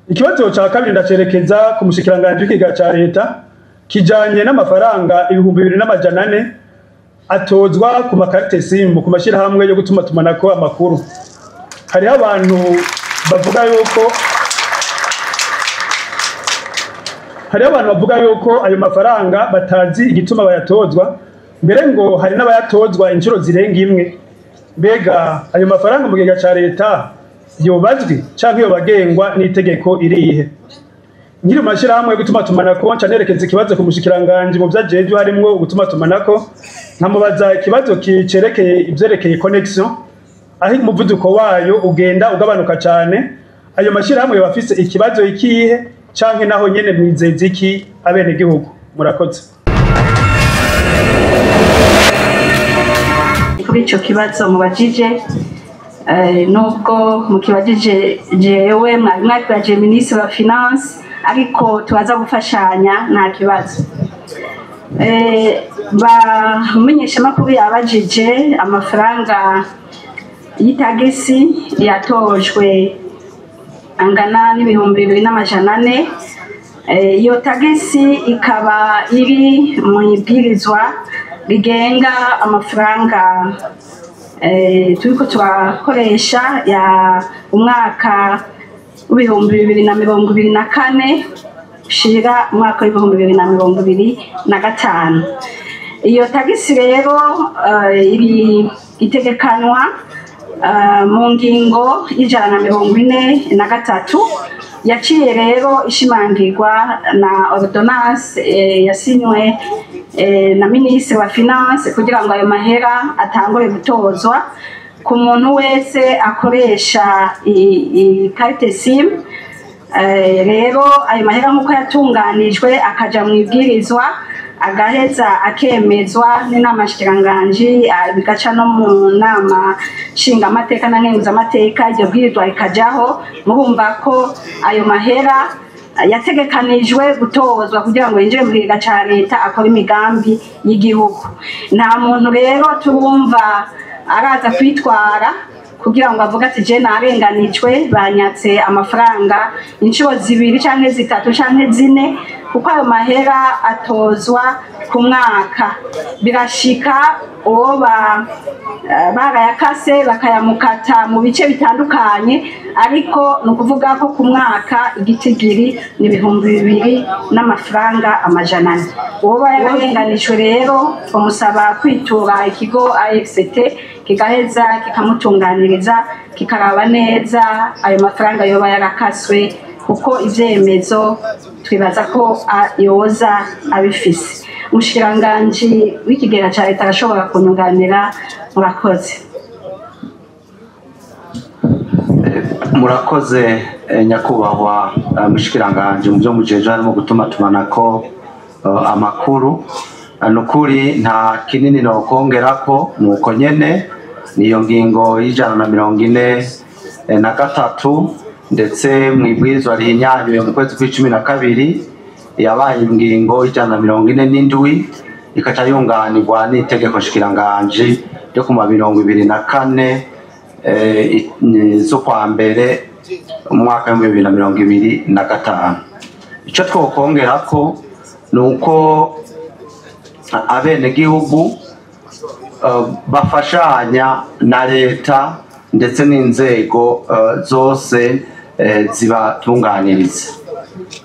Ikibazo ca kabiri ndacerekeza ku mushikiranganji w'ikigega ca leta, kijanye n'amafaranga 2400 atozwa ku makarite simu ku mashirahamwe yo gutuma tumanako amakuru. Hariho abantu bavuga yuko ayo mafaranga batazi igituma bayatozwa, mbere ngo hari n'abayatozwa inshuro zirenga imwe. Mbega ayo mafaranga mu kigega ca leta yobazwi canke yobagengwa n'itegeko irihe? Nkiri mu mashirahamwe yo gutuma tumanako, nca nerekeza ikibazo ku mushikiranganji mu vyajejwe harimwo gutuma tumanako, nkamubaza ikibazo kicerekeye ivyerekeye connection, aho umuvuduko wayo ugenda ugabanuka cane. Ayo mashirahamwe bafise ikibazo ikihe canke naho nyene mwizeza iki abenegihugu? Murakoze. Kuri ico kibazo mubajije, nubwo mukibajije jewe mwari mwakibaje ministre wa finance, ariko tubaza gufashanya nta kibazo. Ba makuru yabajije amafaranga y'itagisi yatojwe angana n'2400. Iyo tagisi ikaba iri mu ibwirizwa rigenga amafaranga turiko turakoresha ya umwaka w'2024 ushira umwaka w'2025. Iyo tagisi rero iri itegekanwa mu ngingo y'143 yaciye rero ishimangirwa na ordonnance yasinywe na ministre wa finance kugira ngo ayo mahera atangure gutozwa ku muntu wese akoresha ikarite SIM. Rero ayo mahera nkuko yatunganijwe akaja mu ibwirizwa agaheza akemezwa n'inama nshikiranganji, bigaca no mu nama nshingamateka na nkenguzamateka, iryo bwirizwa rikajaho. Murumva ko ayo mahera yategekanijwe gutozwa kugira ngo yinjire mu kigega ca leta akora imigambi y'igihugu. Nta muntu rero turumva araza kwitwara kugira ngo avuge ati je narenganijwe banyatse amafaranga inshuro zibiri canke zitatu canke zine, kuko ayo mahera atozwa ku mwaka. Birashika uwo barayakase bakayamukata mu bice bitandukanye, ariko ni ukuvuga ko ku mwaka igitigiri ni 2000 n'amafaranga 400. Uwo yarenganijwe rero bamusaba kwitura ikigo AFCT kigaheza kikamutunganiriza kikaraba neza ayo mafaranga yoba yarakaswe, kuko ivyemezo twibaza ko yoza abifise. Umushikiranganji w'ikigega ca leta arashobora kunyunganira. Murakoze. Murakoze nyakubahwa mushikiranganji mu byo mujeje harimo gutuma tumanako amakuru. Nukuri nta kinini nokongerako, nuko nyene niyo ngingo y'143 ndetse mu ibwirizwa rihinyanyuye mu kwezi kw'icumi na kabiri yabaye ingingo y'147 ikaca yunganirwa n'itegeko nshikiranganji ryo ku ma 24 z'ukwa mbere umwaka w'ibihumbi bibiri na mirongo ibiri na gatanu. Ico twokongerako ni uko abenegihugu bafashanya na leta ndetse n'inzego zose zibatunganiriza.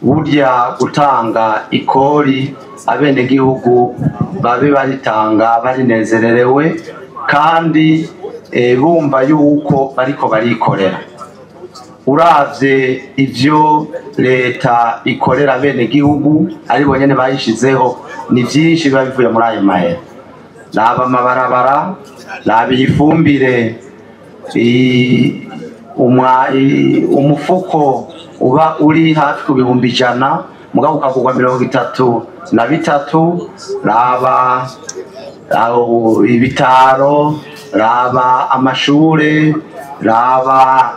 Burya gutanga ikori abenegihugu babe baritanga barinezererewe kandi bumva yuko bariko barikorera. Uravye ivyo leta ikorera abenegihugu ari bonyene bayishizeho, ni vyinshi biba bivuye muri ayo mahera. Raba amabarabara, raba ifumbire, umufuko uba uri hafi ku 100,000 mugabo ukagurwa 33, raba ibitaro, raba amashure, raba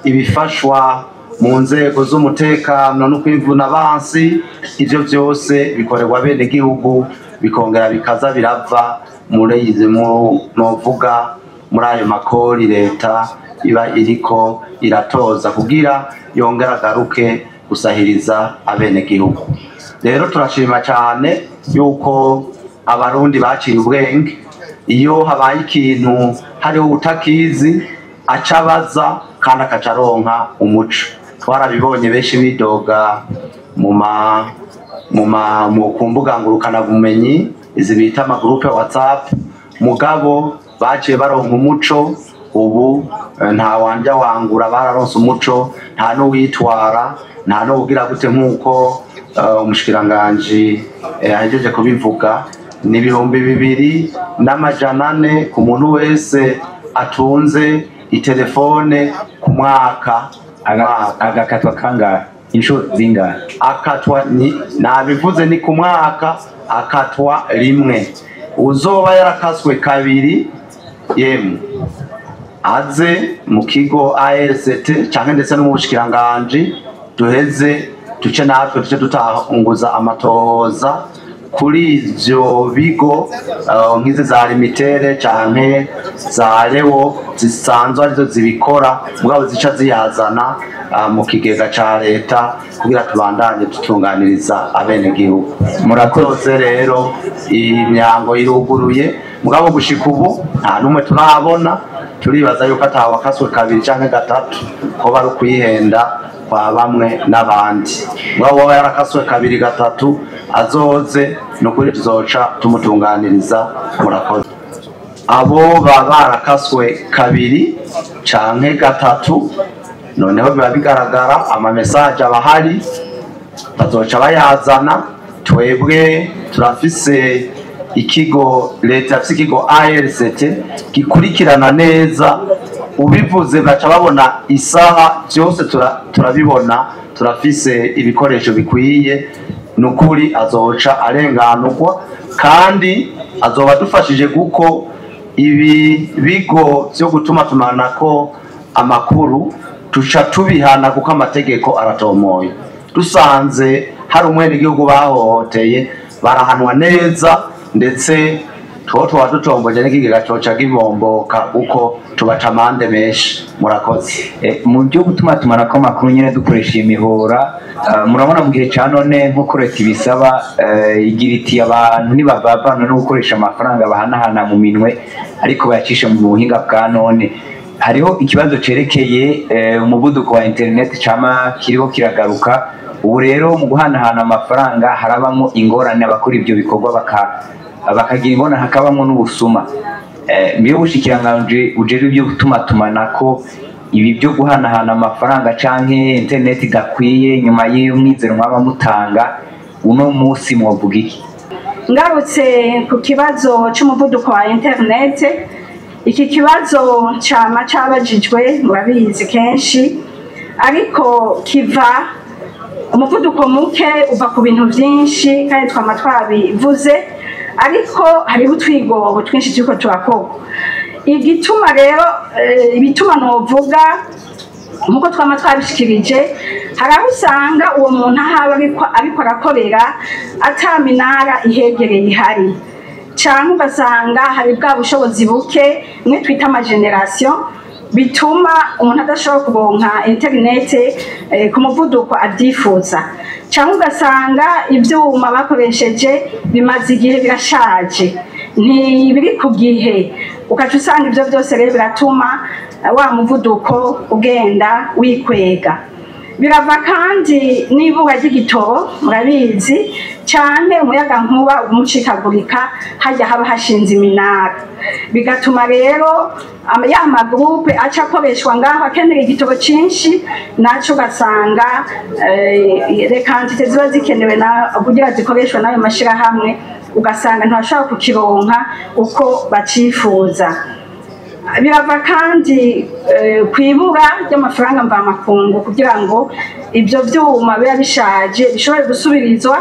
ibifashwa mu nzego z'umutekano no kwivuna abansi. Ivyo vyose bikorerwa bene gihugu bikongera bikaza birava muri izi novuga muri ayo makori leta iba iriko iratoza kugira yongera agaruke gusahiriza abenegihugu. Rero turashima cyane yuko abarundi baciye ubwenge, iyo habaye ikintu hariho utakizi acabaza kandi akacaronka umuco. Twarabibonye benshi bidoga mu ku mbuga ngurukanabumenyi izi bita amagroupe WhatsApp, mugabo baciye baronka umuco. Ubu nta wanja wangura, bararonse umuco, nta n'uwitwara, nta n'uwugira gute nk'uko umushikiranganji ahejeje kubivuga. Ni 2400 ku muntu wese atunze itelefone ku mwaka. Agakatwa kangahe? Inshuro zingahe? Akatwa ni nabivuze ni ku mwaka akatwa rimwe. Uzoba yarakaswe kabiri yemwe aze mu kigo ARCT canke ndetse no mu bushikiranganji, duheze duce natwe duce dutanguza amatohoza kuri ivyo bigo nk'izi za limitere canke za Leo zisanzwe arizo zibikora, mugabo zica ziyazana mu kigega ca leta kugira tubandanye dutunganiriza abenegihugu. Murakoze. Rero imyango iruguruye, mugabo gushika ubu nta n'umwe turabona. Turibaza yuko atawakaswe kabiri canke gatatu ko bari ukwihenda kwa bamwe n'abandi. Mugabo wowe yarakaswe kabiri gatatu azoze, nukuri tuzoca tumutunganiriza. Murakoze. Abo baba barakaswe kabiri canke gatatu noneho biba bigaragara, ama message aba ahari, bazoca bayazana. Twebwe turafise ikigo, leta yafise ikigo ARCT gikurikirana neza, ubivuze baca babona isaha, byose turabibona, turafise ibikoresho bikwiye. Nukuri azoca arenganurwa kandi azoba adufashije, kuko ibi bigo byo gutuma tumanako amakuru tuca tubihana, kuko amategeko aratomoye. Dusanze hari umwenegihugu bahohoteye barahanwa neza, ndetse two tuba dutomboje n'ikigega coca gibomboka kuko tubaca amande menshi. Murakoze. Mu byo gutuma tumanako amakuru nyine dukoresha imihora, murabona mu gihe ca none nk'uko leta ibisaba, igira iti abantu nibabavana no gukoresha amafaranga bahanahana mu minwe ariko bayacisha mu buhinga bwa none. Hariho ikibazo cerekeye umuvuduko wa internet cama kiriho kiragaruka. Ubu rero mu guhanahana amafaranga harabamwo ingorane, abakora ibyo bikorwa bakagira ingorane, hakabamwo n'ubusuma. Mbere ubushikiranganji bujejwe ibyo gutumatumanako, ibi byo guhanahana amafaranga canke internet idakwiye, nyuma y'iyo mwizero mwaba mutanga uno munsi mwovuga iki? Ngarutse ku kibazo c'umuvuduko wa internet, iki kibazo cama cabajijwe murabizi kenshi, ariko kiva umuvuduko muke uva ku bintu vyinshi kandi twama twabivuze, ariko hariho utwigoro twinshi turiko turakorwa. Igituma rero ibituma novuga nkuko twama twabishikirije, hari aho usanga uwo muntu ahaba ariko arakorera ata minara ihegereye ihari, canke ugasanga hari bwa bushobozi buke mwe twita amageneration, bituma umuntu adashobora kuronka internet ku muvuduko avyifuza, canke ugasanga ivyuma bakoresheje bimaze igihe birashaje ntibiri ku gihe, ugaca usanga ivyo vyose rero biratuma wa muvuduko ugenda wikwega. Birava kandi n'ibura ry'igitoro murabizi, canke umuyagankuba umucikagurika hajya haba hashinze iminara, bigatuma rero ya magroupe aca akoreshwa ngaho akenera igitoro cinshi, naco ugasanga rekantite ziba zikenewe kugira zikoreshwe n'ayo mashirahamwe, ugasanga ntibashobora kukironka uko bacifuza. Birava kandi kwibura ry'amafaranga mvamakungu kugira ngo ibyo vyuma biba bishaje bishobore gusubirizwa,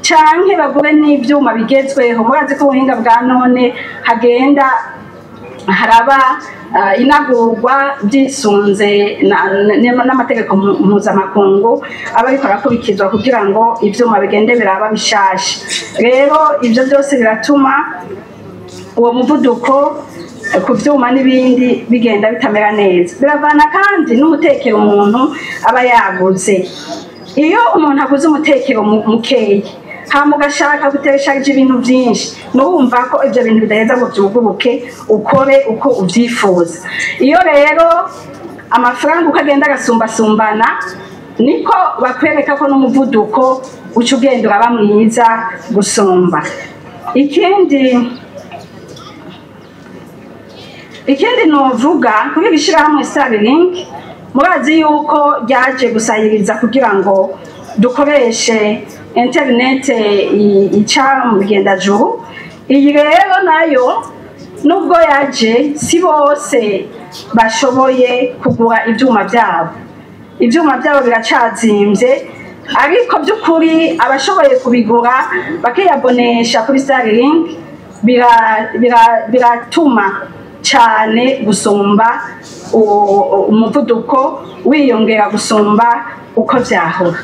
canke bagure n'ivyuma bigezweho. Murazi ko ubuhinga bwa none hagenda haraba inagurwa byisunze n'amategeko mpuzamakungu aba ariko arakurikizwa kugira ngo ivyuma bigende biraba bishasha. Rero ivyo byose biratuma uwo muvuduko ku vyuma n'ibindi bigenda bitamera neza. Biravana kandi n'umutekero umuntu aba yaguze. Iyo umuntu aguze umutekero mukeyi hama ugashaka gutereshaje ibintu byinshi, nurumva ko ivyo bintu bidaheza ngo vyuguruke ukore uko uvyifuza. Iyo rero amafaranga uko agenda agasumbasumbana, niko bakwereka ko n'umuvuduko uca ugenda uraba mwiza gusumba. Ikindi novuga kuri iri shirahamwe Starlink, murazi yuko ryaje gusahiriza kugira ngo dukoreshe internet ica mu bigendajuru. Iyi rero nayo nubwo yaje, si bose bashoboye kugura ivyuma vyabo. Ivyuma vyabo biracazimvye, ariko by'ukuri abashoboye kubigura bakiyabonesha kuri Starlink biratuma cyane gusumba umuvuduko wiyongera gusumba uko vyahora.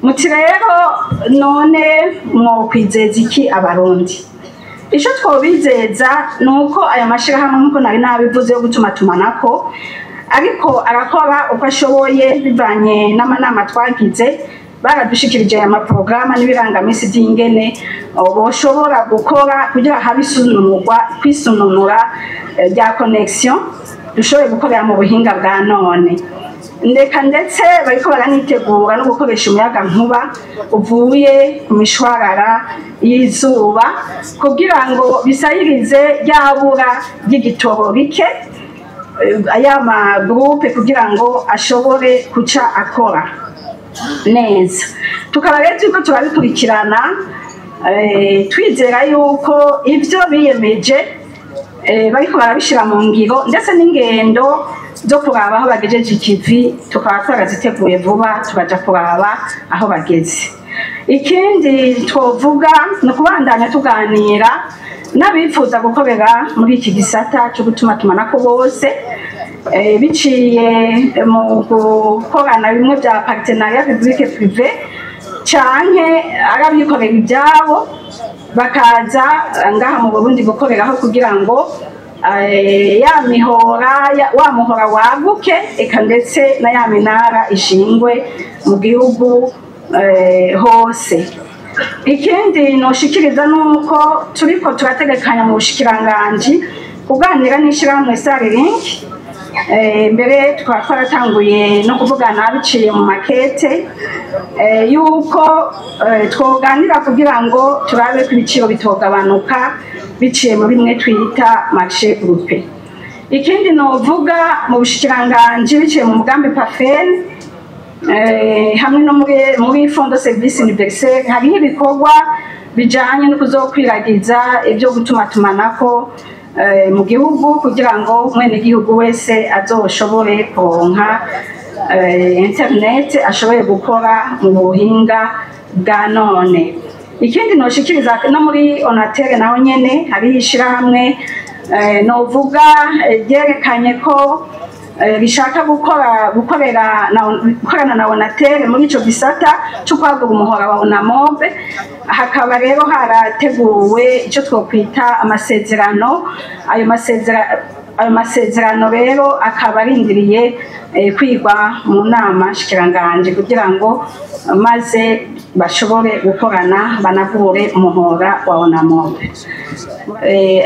Muti rero none mwokwizeza iki Abarundi? Ico twobizeza nuko aya mashirahamwe, nkuko nari nabivuze, yo gutumatumanako ariko arakora uko ashoboye bivanye n'amanama twagize. Baradushikirije aya maporogaramu n'ibirangamisi by'ingene boshobora gukora kugira habe isununurwa, kwisununura rya connection, dushobore gukorera mu buhinga bwa none. Ndeka ndetse bariko baranitegura no gukoresha umuyaga nkuba uvuye ku mishwarara y'izuba kugira ngo bisayirize ryabura ry'igitoro rike, aya magroupe kugira ngo ashobore kuca akora neza. Tukaba rero turiko turabikurikirana, twizera yuko ivyo biyemeje bariko barabishira mu ngiro, ndetse n'ingendo zo kuraba aho bagejeje ikivi tukaba twaraziteguye vuba tukaja kuraba aho bageze. Ikindi twovuga ni ukubandanya tuganira n'abifuza gukorera muri iki gisata cyo gutumatumanako bose, biciye mu gukorana bimwe bya partenariat public privé, canke ari abikorera ibyabo bakaza ngaha mu Burundi gukoreraho kugira ngo ya mihora wa muhora waguke, eka ndetse na ya minara ishingwe mu gihugu hose. Ikindi noshikiriza nuko turiko turategekanya mu bushikiranganji kuganira n'ishirahamwe Starlink. Mbere tukaba twaratanguye no kuvugana biciye mu makete, yuko twoganira kugira ngo turabe ko ibiciro bitogabanuka biciye muri bimwe twita marché groupé. Ikindi novuga mu bushikiranganji biciye mu mugambi PAFEN, hamwe no muri Fonds de Service Universel, hariho ibikorwa bijanye no kuzokwiragiza ibyo gutumatumanako mu gihugu kugira ngo mwene gihugu wese azoshobore kuronka internet, ashobore gukora mu buhinga bwa none. Ikindi noshikiriza, no muri Onatel naho nyene hariho ishirahamwe, novuga ryerekanye ko rishaka gukora gukorera na gukorana na Onatel muri ico gisata cyo kwagura umuhora wa Onamob. Hakaba rero harateguwe ico twokwita amasezerano. Ayo masezerano rero akaba arindiriye kwigwa mu nama nshikiranganji kugira ngo maze bashobore gukorana banagure umuhora wa Onamob.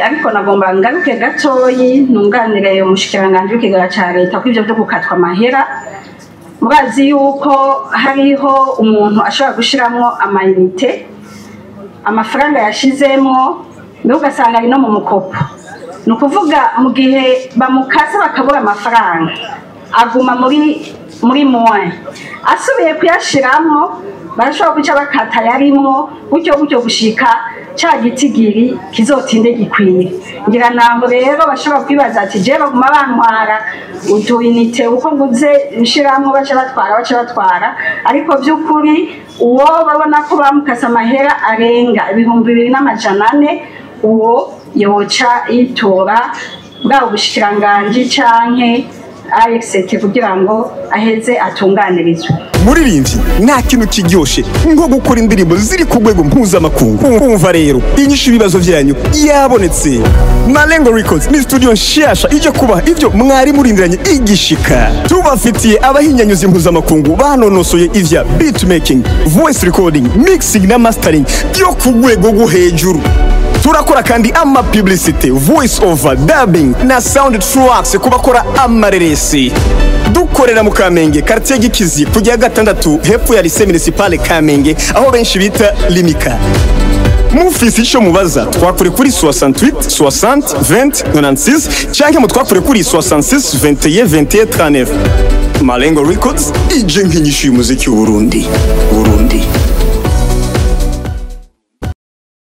Ariko nagomba ngaruke gatoyi nunganire umushikiranganji w'ikigega ca leta ko ivyo vyo gukatwa amahera, murazi yuko hariho umuntu ashobora gushiramwo amayinite, amafaranga yashizemwo mbere ugasanga ari no mu mukopo. Ni ukuvuga mu gihe bamukase bakabura amafaranga, aguma muri moins, asubiye kuyashiramwo barashobora guca bakata yarimwo, gutyo gutyo gushika ca gitigiri kizotinde gikwiye. Ngira naho rero bashobora kwibaza ati je baguma bantwara utuyinite uko nguze nshiramwo, baca batwara, baca batwara. Ariko vy'ukuri uwo babona ko bamukase amahera arenga 2400, uwo yoca yitora bwaba ubushikiranganji canke AXT kugira ngo aheze atunganirizwe. Muririmbyi, nta kintu kiryoshe nko gukora indirimbo ziri ku rwego mpuzamakungu. Umva rero, inyishu ibibazo byanyu yabonetse. Malengo Records ni studio nshasha ije kubaha ivyo mwari murindiranye igishika. Tubafitiye abahinyanyuzi mpuzamakungu banonosoye ivya beatmaking, voice recording, mixing na mastering byo ku rwego rwo hejuru. Turakora kandi ama publicity, voice over, dubbing na sound tracks ku bakora amareresi. Dukorera mu Kamenge, quartier Gikizi, kujya gatandatu hepfo ya Lycée Municipale Kamenge, aho benshi bita Limika. Mufise ico mubaza, twakure kuri 68 60 20 96 canke mutwakure kuri 66 21 21 39. Malengo Records ije nk'inyishu y'umuziki w'Uburundi. Burundi.